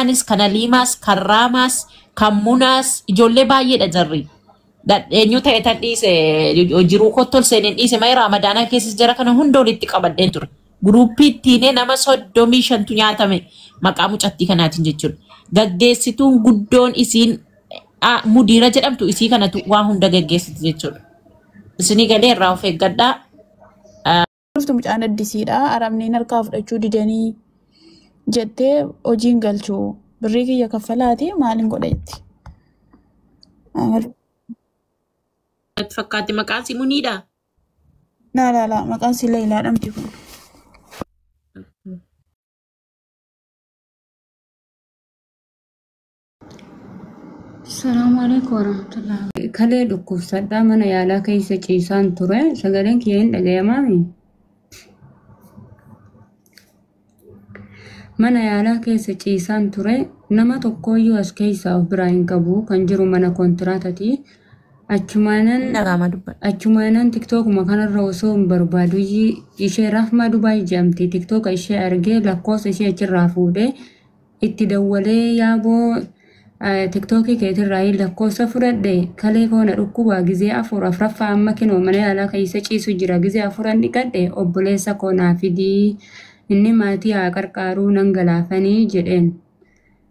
Garanaanis kan Haliimaas kan Raamaas kan Munaas ijoollee baay'eedha jarri. Eenyu ta'e tan dhiise jiruu kottol seeneen dhiise malee Ramadaanaa keessas jara kana hunda walitti qabadheen ture. Guruppii ittiinee nama 35tu nyaatame maqaa mucattii kanaatiin jechuudha. Gaggeessituun guddoon isiin mudiira jedhamtu isii kanatu waa hunda gaggeessiti jechuudha. Isinii galee irraa of eeggadhaa. Dhuftu mucaan addisiidha. Arabniin harkaa fudhachuu didanii jettee hojiin galchuu birrii kiyya kaffalaati maaliin godha jetti. Natti fakkaatti maqaan si Muniidha. Laa laa laa, maqaan si Leelaa dhamti kun. Salaamu alaikum warahmatullahi. Kalee dhukkubsadhaa mana yaalaa keessa ciisaan ture. Sagaleen kiyya hin dhagayamaami. Mana yaalaa keessa ciisaan ture. Nama tokkooyyuu as keessaa of biraa hin qabu. Kan jiru mana kontiraatati. Achumaanan Dhaga'ama dubbadha. Achumaanan tiktookuma kanarra osoo hin barbaadu ishee Rahmaa Dubaay jedhamti. Tiktooka ishee argee lakkoofsa ishee achirraa fuudhee itti dawwalee, yaaboo tiktookii keetirraa lakkoofsa fudhadhe, kalee koona dhukkubaa gizee afur afraffaa amma kinoo mana yaalaa keessa ciisu jira, gizee afuran dhiqadhe, obboleessa koo naa fidii, inni maatii haa qarqaaruu nan galaafanii jedheen.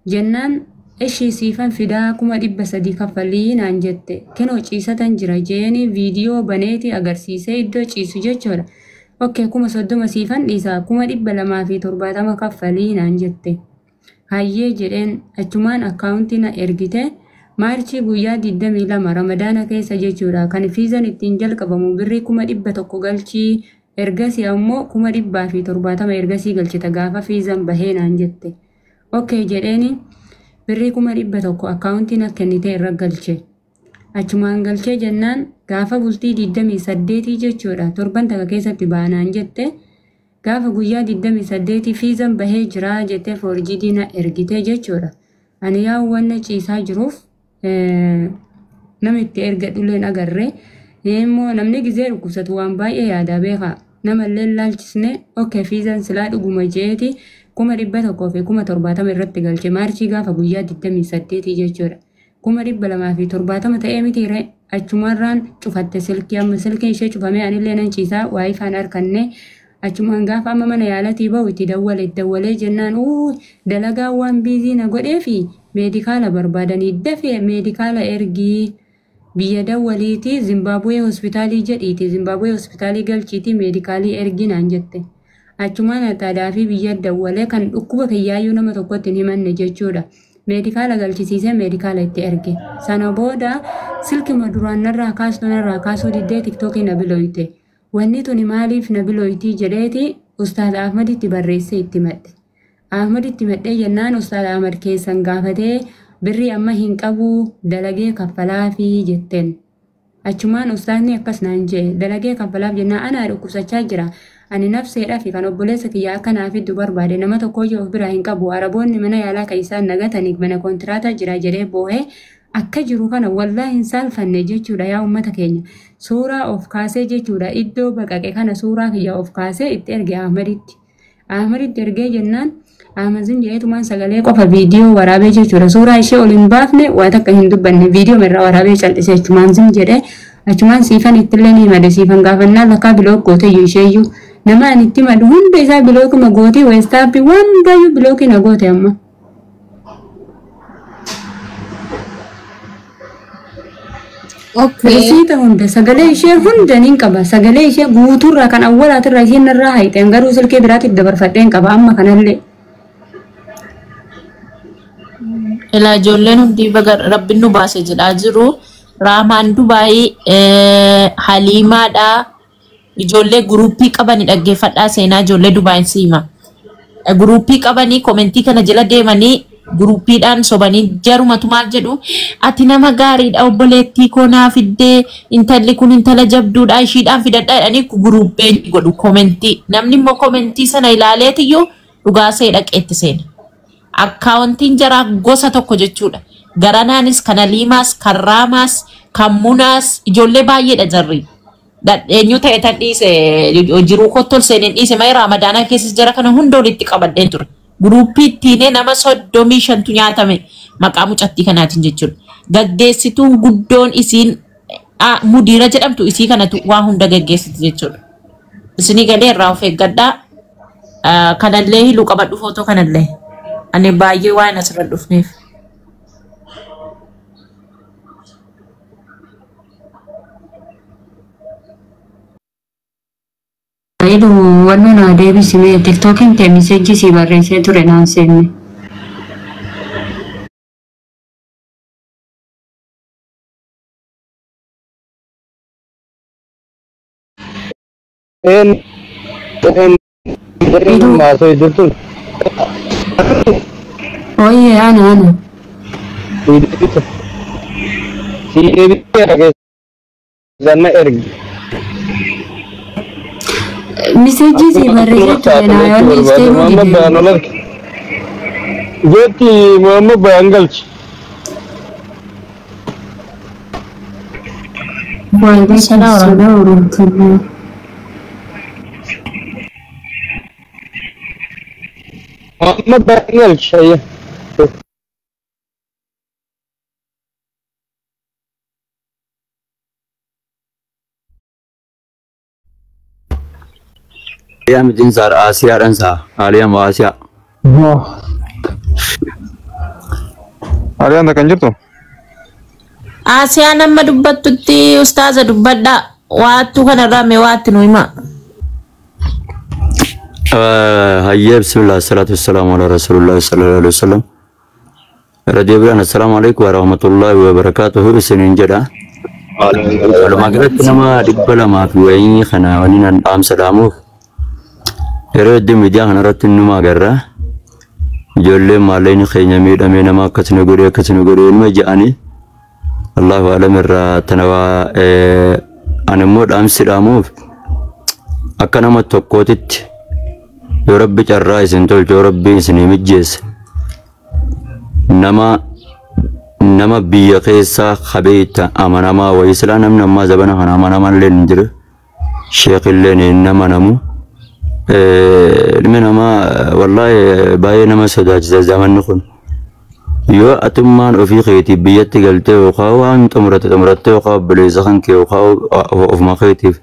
Jennaan ishii siifan fidaa, 300,000 kaffalii naan jette. Kinoo ciisatan jira jeeni viidiyoo baneeti agarsiisee iddoo ciisu jechuudha. Okay, 30,000 siifan dhiisaa, 270,000 kaffalii naan jette. Hayyee jedheen, achumaan akkaawuntii na ergite. Maarchii guyyaa 22 Ramadaana keessa jechuudha. Kan fiizan ittiin jalqabamu birrii 100,000 galchii, ergasii ammoo 170,000 ergasii galchita gaafa fiizan bahee naan jette. Okay jedheeni birrii 100,000 akkaawuntii na kennite irra galche. Achumaan galchee jennaan gaafa bultii 28 jechuudha. Torban takka keessatti baanaan jette. Gaafa guyyaa 28 fiizan bahee jira jettee foorjidii na ergite jechuudha. Ani yaa wanna ciisaa jiruuf nama itti ergadhulleen agarre. Immoo namni gizee dhukkubsatu waan baay'ee yaadaa beekaa. Namallee laalchisne, okay fiizan silaa dhuguma jeeti 170,070 irratti galche maarchii gaafa guyyaa 28 jechuudha. 270,000 ta'ee miti ree, achumarraan cufatte silkii. Amma silkiin ishee cufamee anillee nan ciisaa waayifaan harkanne. Achumaan gaafa amma mana yaalatii bahu itti dawwale. Itti dawwalee jennaan uu dalagaa waan busy na godhee fi meedikaala barbaadanii dafee meedikaala ergii, biyya dawwaliitii Zimbaabuwee hospitaalii jedhiiti, Zimbaabuwee hospitaalii galchiitii meedikaalii ergii naan jette. Achumaan ataadhaa fi biyya dawwalee kan dhukkuba kiyyaayyuu nama tokkotti hin himanne jechuudha. Meedikaala galchisiisee meedikaala itti erge. Sana booda silkima duraan narraa kaastu narraa kaasuu diddee tiktookii na bilooyte. Wanni tuni maaliif na bilooytii jedheeti Ustaaz Ahmaditti barreessee itti madhe. Ahmaditti madhee jennaan Ustaaz Ahmad keessan gaafatee birrii amma hin qabu, dalagee kaffalaafii jetteen. Achumaan ustaazni akkas naan jee, dalagee kaffalaaf jennaan anaa dhukkubsachaa jira. Ani nafseedhaa fi kan obboleessa kiyya akka naa fiddu barbaade, nama tokkooyyuu of biraa hin qabu. Araboonni mana yaalaa kan isaan nagataniif mana kontiraataa jira jedhee boohee akka jiru kana wallaahi hin saalfanne jechuudha yaa uummata keenya. Suuraa of kaasee jechuudha, iddoo baqaqe kana suuraa kiyya of kaasee itti erge Ahmaditti. Ahmaditti ergee jennaan Ahmad jedheetumaan sagalee qofa viidiyoo waraabee jechuudha. Suuraa ishee ol hin baafne, waa takka hin dubbanne, viidiyoo irraa waraabee cal'ise. Achumaan zim jedhee achumaan siifan ittillee ni himade. Siifan gaafannaa lakkaa block gooteyyuu isheeyyuu. Nama ani itti himadu hunda isaa blockuma gootee, WhatsAppii waan hundayyuu blockii na goote amma. Okay. Risiita hunda, sagalee ishee hunda niin qaba. Sagalee ishee guutuurraa kan awwalaatirraa isheen narraa hayxeen garuu silkee biraatiif dabarfadheen qaba amma kanallee. Ilaa ijoolleen hundi baga rabbiin nu baase jedhaa jiru. Raamaan Dubaayii, Haliimaadha. Ijoollee guruppii qabanii dhaggeeffadhaa, seenaa ijoollee Dubaayin siima. Guruppii qabanii komentii kana jala deemanii guruppiidhaan sobanii jarumatu maal jedhu, ati nama gaariidha, obboleettii koo naa fiddee, intalli kun intala jabduudha, ishiidhaan fidadhaa jedhanii guruppee godhu komentii. Namni immoo komentii sana ilaaleetiyyuu dhugaa see dhaqeetti seena. Akkaawuntiin jaraa gosa tokko jechuudha. Garanaanis kan Haliimaas, kan Raamaas, kan Munaas ijoollee baay'eedha jarri. Eenyu ta'e tan dhiise jiruu kottol seeneen dhiise malee Ramadaanaa keessas jara kana hunda walitti qabadheen ture. Guruppii ittiinee nama 35tu nyaatame maqaa mucattii kanaatiin jechuudha. Gaggeessituun guddoon isiin mudiira jedhamtu isii kanatu waa hunda gaggeessiti jechuudha. Isinii galee irraa of eeggadhaa. Kanallee hiluu qabadhu footoo kanallee. Ani baay'ee waan asirra dhufneef. Ilu wanno naa deebisime tiktookiin kee miseejii sii barreessee ture naan seenne. En en Ilu maasoo jirtu ooyee ana ana. si deebitee keessan na ergi. Miseejii sii barreessee ture naa yoonni seenuu Muhammad dide. Bayaan ol arge. Jeetti Muhammad Bayaan galchi. Waalaikum Salaam salaam warahmatullah. Muhammad Bayaan galchi. Ayya. Aliyaa mitiin saar Asiyaadhaan saa Aliyaa moo Asiyaa. Aliyaan kan jirtu? Asiyaan amma dubbattutti ustaaza dubbadhaa. Waattuu kanarraa mee waatti nu himaa. Hayyee bismillah salaatu wassalaamu ala rasuulillah sallallahu alaihi wasallam. Irra deebi'aan assalaamu alaikum warahmatullahi wabarakaatuhu isiniin jedha. Walumaa galatti nama 200 fi wayii kana waliin an dhaamsa dhaamuuf yeroo hedduu miidiyaa kanarratti numa agarra. Ijoolleen maallaqni keenya miidhamee nama akkasuma godhee akkasuma godhee ilma ja'anii Allahu alam irraa tana waa ani immoo dhaamsi dhaamuuf akka nama tokkootitti yoo rabbi carraa isin tolche yoo rabbi isinii mijjeesse nama nama biyya keessaa kabeeyta amanamaa wayii silaa namni ammaa zabana kana amanamaa illee hin jiru sheekillee hin amanamu. Ilmi namaa wallaahi baay'ee nama sodaachisa zamanni kun. Yoo atummaan ofii keetiif biyyatti galtee yookaan waan xumuratte xumuratte yookaan obboleessa kan kee yookaan ofuma keetiif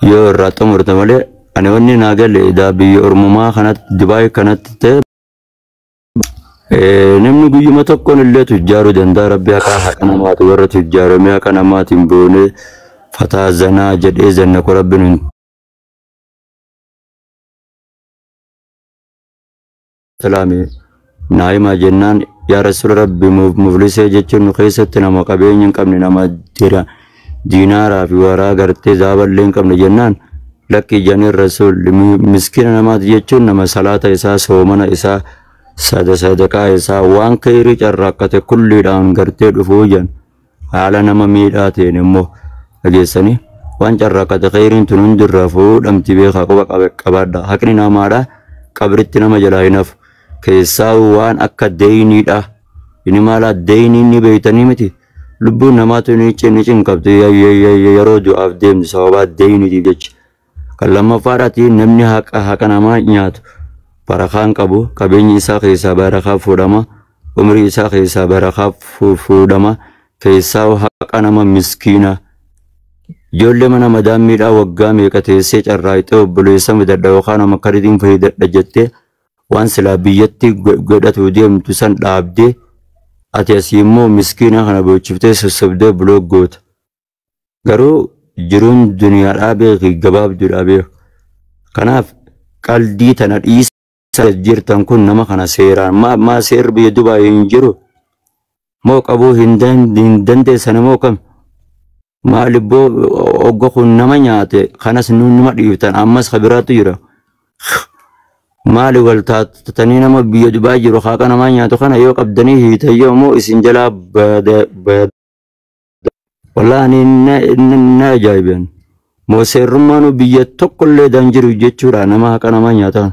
yoo irraa xumurte malee ani wanni naa gale edaa biyya ormumaa kanatti Dubaay kanatti ta'e namni guyyuma tokkoon illee tujjaaruu danda'a rabbi haqa haqa namaati warra tujjaarame haqa namaatiin boonee fataa zanaa jedhee zanna ko rabbi nun salaame naa'imaa jennaan yaa rasuula rabbi muflisee jechuun nu keessatti nama qabeenya hin qabne nama dira diinaaraa fi waraa gartee zaaballee hin qabne jennaan lakki janiin rasuul miskiina namaati jechuun nama salaata isaa soomana isaa sadaqaa isaa waan khayrii carraaqqate kulliidhaan gartee dhufuu jan haala nama miidhaa ta'een immoo dhageessanii waan carraaqqate khayriin tun hundirraa fuudhamti beekaa quba qabaadha haqni namaadha qabritti nama jalaa hin hafu keessaa waan akka deeyniidha inni maalaa deeyniin ni beeytanii miti lubbuun namaatu ni cinqabdi yeroo du'aaf deemtu sababaa deeyniitiif jecha kan lammaffaadhaati namni haqa haqa namaa nyaatu barakaan qabu qabeenyi isaa keessaa barakaa fuudhama umrii isaa keessaa barakaa fuudhama keessaa haqa nama miskiina ijoollee mana madaammiidhaa waggaa meeqa teessee carraaqxee obboleessa midhadha yookaan nama karitiin fayyadadha jettee waan silaa biyyatti godhatu deemtu san dhaabdee ati asii immoo miskiina kana boochiftee sossobdee buloo goota. Garuu jiruun duniyaadhaa beeki gabaabduudhaa beeku. Kanaaf qaldii tana dhiisa jirtan kun nama kana seeraan maa seerri biyya Dubaay hin jiru moo qabuu hin dandeessan moo kam maalibboo ogga kun nama nyaate kanas numa dhiiftan ammas kabiraatu jira. Maali wal taatanii nama biyya Dubaay jiru haqa namaa nyaatu kana yoo qabdanii hiitayyoo moo isin jalaa bada. Wallaahi ani na ajaa'iban. Moo seerrummaan biyya tokkollee daan jiru jechuudha nama haqa namaa nyaatan.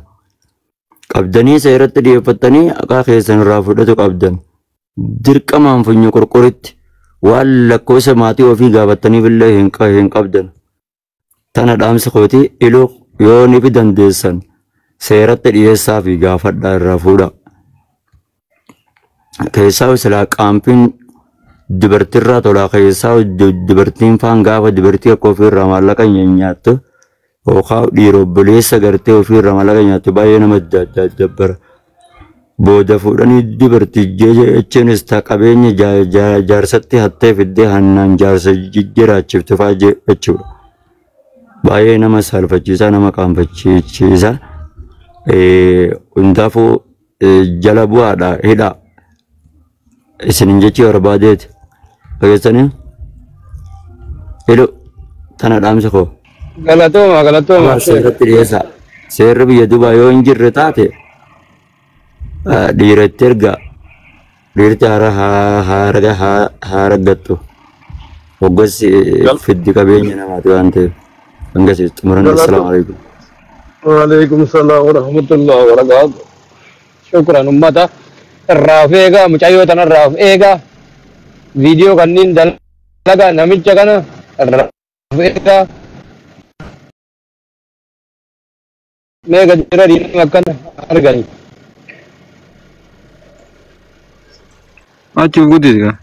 Qabdanii seeratti dhiyeeffattanii haqaa keessan irraa fudhatu qabdan. Dirqamaan funyoo qorqoritti waan lakkoofsa maatii ofii gaafataniif illee hin qabdan. Tana dhaamsi kooti iluu yoo ni fi dandeessan. Seeratti dhiyeessaa fi gaafadhaa irraa fuudha. Keessaa silaa qaampiin dubartiirraa tolaa, keessaa dubartiin faan gaafa dubartii akka ofiirraa maallaqa nyaattu yookaan dhiira obboleessa gartee ofiirraa maallaqa nyaattu baay'ee nama dabbara. Booda fuudhanii dubartii jechuunis qabeenya jaarsatti hattee fiddee hannaan jaarsa jiraachiftu fa'aa jechuudha. Baay'ee nama saalfachiisaa, nama qaanfachiisa. Hundaafuu jala bu'aadha hidha. Isinin jechuu barbaadeeti. Dhageessanii? Hidhu tana dhaamsa koo. Galatooma, galatooma. Seeratti dhiyeessa. Seerri biyya Dubaa yoo hin jirre taate dhiiratti erga, dhiirti haara haara gattu. Hoggas fiddi qabeenya namaati waan ta'eef. Hangasiis xumuran. Assalaamu alaikum. وعليكم السلام ورحمة الله وبركاته. شكرا ummata. Irraa of eegaa, mucayyoo tana irraa of eegaa. Viidiyoo kanneen dalagaa namicha kana irraa of eegaa. Meeqa jira diinama akkana argani. Achi guddis gaa.